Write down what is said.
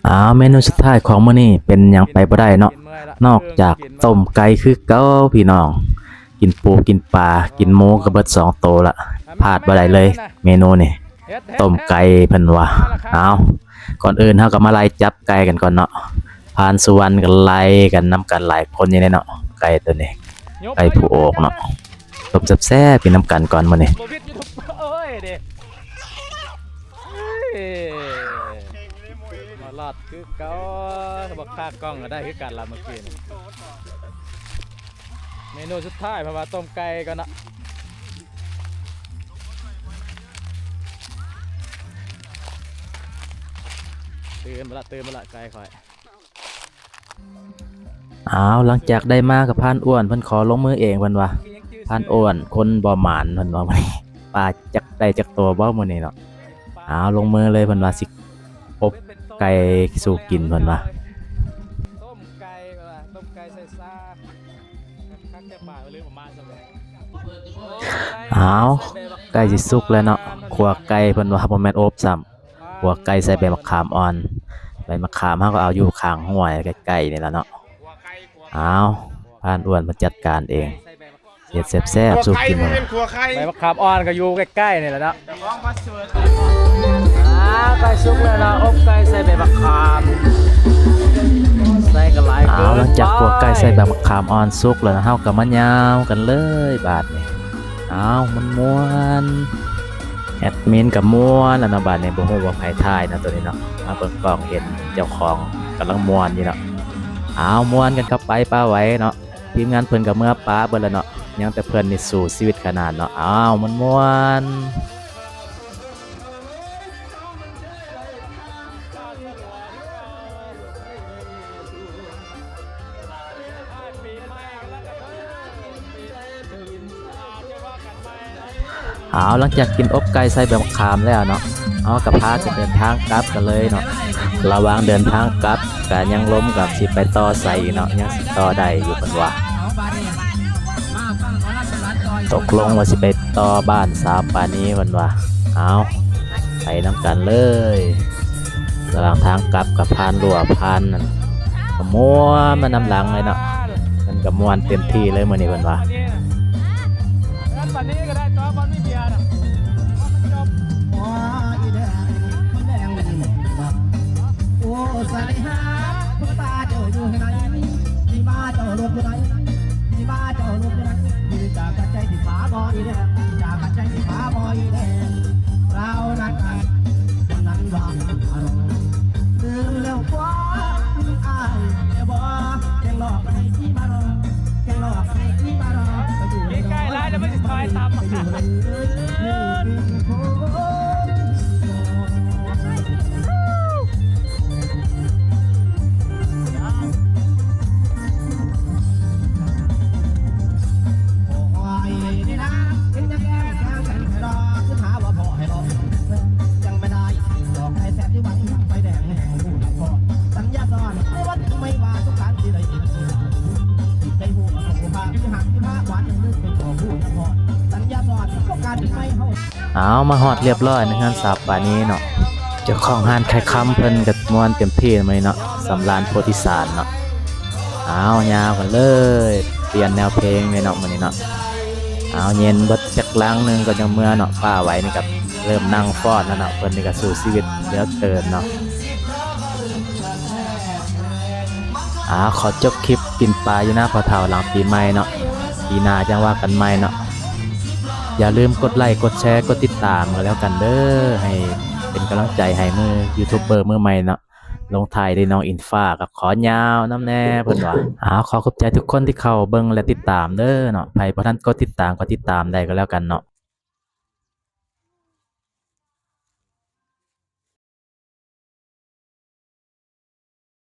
ອ້າວ ເມນູສຸດທ້າຍຂອງມື້ນີ້ເປັນຫຍັງໄປບໍ່ໄດ້ເນາະ ນອກຈາກຕົ້ມໄກ່ຄືເກົ່າພີ່ນ້ອງ. ກິນປູກິນປາ ກິນໝູກໍເບິດສອງໂຕລະ ພາດບໍ່ໄດ້ເລີຍເມນູນີ້ ຕົ້ມໄກ່ເພິ່ນວ່າ. ອ້າວ ກ່ອນອື່ນເຮົາກໍມາໄລ່ຈັບໄກ່ກັນກ່ອນເນາະ. ພານສຸວັນກໍໄລ່ກັນນຳກັນຫຼາຍຄົນຢູ່ເດ້ເນາະ ໄກ່ໂຕນີ້ ໄກ່ຜູ້ໂອກເນາະ. ຕົ້ມແຊບໆ ກິນນຳກັນກ່ອນມື້ນີ້. ບໍ່ວິດຢູ່ທຸກ ໂອ້ຍເດ້ ເອີຍ ມາລອດຄືເກົ່າ ບໍ່ຄາກ້ອງກໍໄດ້ຄືກັນລະມື້ກີ້ນີ້. ເມນູສຸດທ້າຍ ເພາະວ່າຕົ້ມໄກ່ກ່ອນເນາະ. ຕື່ນມາລະ ຕື່ນມາລະ ໄກ່ຂ້ອຍ. ອ້າວ ຫຼັງຈາກໄດ້ມາກໍພານອ້ວນເພິ່ນຂໍລົງມືເອງເພິ່ນວ່າ ພານອ້ວນຄົນບໍ່ໝານເພິ່ນວ່າ ມື້ນີ້ປາຈັກໄດ້ຈັກໂຕບໍ່ມື້ນີ້ເນາະ. ອ້າວ ລົງມືເລີຍເພິ່ນວ່າ ຊິອົບໄກ່ສູ່ກິນເພິ່ນວ່າ. ຕົ້ມໄກ່ວ່າ ຕົ້ມໄກ່ໃສ່ຊາ ຄັກແຕ່ປາກ ຫຼືປະມານຊັ້ນແຫຼະ. ອ້າວ ໃກ້ຊິສຸກແລ້ວເນາະ ຂົ້ວໄກ່ເພິ່ນວ່າ ບໍ່ແມ່ນອົບຊ້ຳ. ຂົ້ວໄກ່ໃສ່ໃບມະຂາມອ່ອນ ໃບມະຂາມເຮົາກໍເອົາຢູ່ຂ້າງຫ້ວຍໃກ້ໆນີ້ລະເນາະ. ອ້າວ ພານອ້ວນມາຈັດການເອງ ເຮັດແຊບໆສູ່ກິນ. ໃບມະຂາມອ່ອນກໍຢູ່ໃກ້ໆນີ້ລະເນາະ. ອ້າວ ໃກ້ສຸກແລ້ວເນາະ ອົບໄກ່ໃສ່ໃບມະຂາມ ໃສ່ກໍຫຼາຍເກີນໄປ. ອ້າວ ຫຼັງຈາກຂົ້ວໄກ່ໃສ່ໃບມະຂາມອ່ອນສຸກແລ້ວ ເຮົາກໍມາຍາວກັນເລີຍບາດນີ້. ອ້າວ ມ່ວນໆ ແອດມິນກໍມ່ວນແລ້ວເນາະ ບາດນີ້ບໍ່ຮູ້ວ່າໃຜຖ່າຍເນາະ ໂຕນີ້ເນາະ. ມາເບິ່ງກ້ອງເຫັນເຈົ້າຂອງກຳລັງມ່ວນຢູ່ເນາະ. ອ້າວ ມ່ວນກັນເຂົ້າໄປ ປາໄຫວເນາະ ທີມງານເພິ່ນກໍເມືອປາເບິດແລ້ວເນາະ ຍັງແຕ່ເພິ່ນນີ້ສູ້ຊີວິດຂະໜາດເນາະ. ອ້າວ ມ່ວນໆ. ອ້າວ ຫຼັງຈາກກິນອົບໄກ່ໃສ່ໃບມະຂາມແລ້ວເນາະ ເຮົາກໍພາກັນເດີນທາງກັບກັນເລີຍເນາະ. ລະຫວ່າງເດີນທາງກັບກໍຍັງລົມກັນ ຊິໄປຕໍ່ໃສອີກເນາະ ຍັງຊິຕໍ່ໄດ້ຢູ່ເພິ່ນວ່າ. ຕົກລົງວ່າຊິໄປຕໍ່ບ້ານສາວປານີເພິ່ນວ່າ. ເອົາ ໄປນຳກັນເລີຍ. ລະຫວ່າງທາງກັບກໍຜ່ານລົວຜ່ານນັ້ນ ກໍມ່ວນມານຳຫຼັງເລີຍເນາະ. ເພິ່ນກໍມ່ວນເຕັມທີ່ເລີຍມື້ນີ້ເພິ່ນວ່າ. ເອົາ ມາຮອດຮຽບຮ້ອຍໃນເຮືອນສາວປານີເນາະ. ເຈົ້າຂອງຮ້ານຂາຍຄຳເພິ່ນກໍມ່ວນເຕັມທີ່ມື້ນີ້ເນາະ ສຳລານໂພທິສານເນາະ. ເອົາ ຍາວກັນເລີຍ ປ່ຽນແນວເພງເລີຍເນາະມື້ນີ້ເນາະ. ເອົາ ເຢັນເບິດຈັກລັງໜຶ່ງກໍຍັງເມືອເນາະ. ປ້າໄຫວນີ້ກໍເລີ່ມນັ່ງຟ້ອນແລ້ວເນາະ ເພິ່ນນີ້ກໍສູ້ຊີວິດເຫຼືອເກີນເນາະ. ອາ ຂໍຈົບຄລິບກິນປາຢູ່ນາພໍ່ເຖົ້າຫຼັງປີໃໝ່ເນາະ. ປີໜ້າຈັ່ງວ່າກັນໃໝ່ເນາະ. ຢ່າລືມກົດໄລ້ ກົດແຊ ກົດຕິດຕາມກໍແລ້ວກັນເດີ ໃຫ້ເປັນກຳລັງໃຈໃຫ້ມື ຢູທູບເບີມືໃໝ່ເນາະ. ລົງທ້າຍດ້ວຍນ້ອງອິນຟ້າ ກໍຂໍຍາວນຳແດ່ເພິ່ນວ່າ. ອາ ຂໍຂອບໃຈທຸກຄົນທີ່ເຂົ້າເບິ່ງ ແລະ ຕິດຕາມເດີເນາະ. ໃຜບໍ່ທັນກົດຕິດຕາມ ກໍຕິດຕາມໄດ້ກໍແລ້ວກັນເນາະ.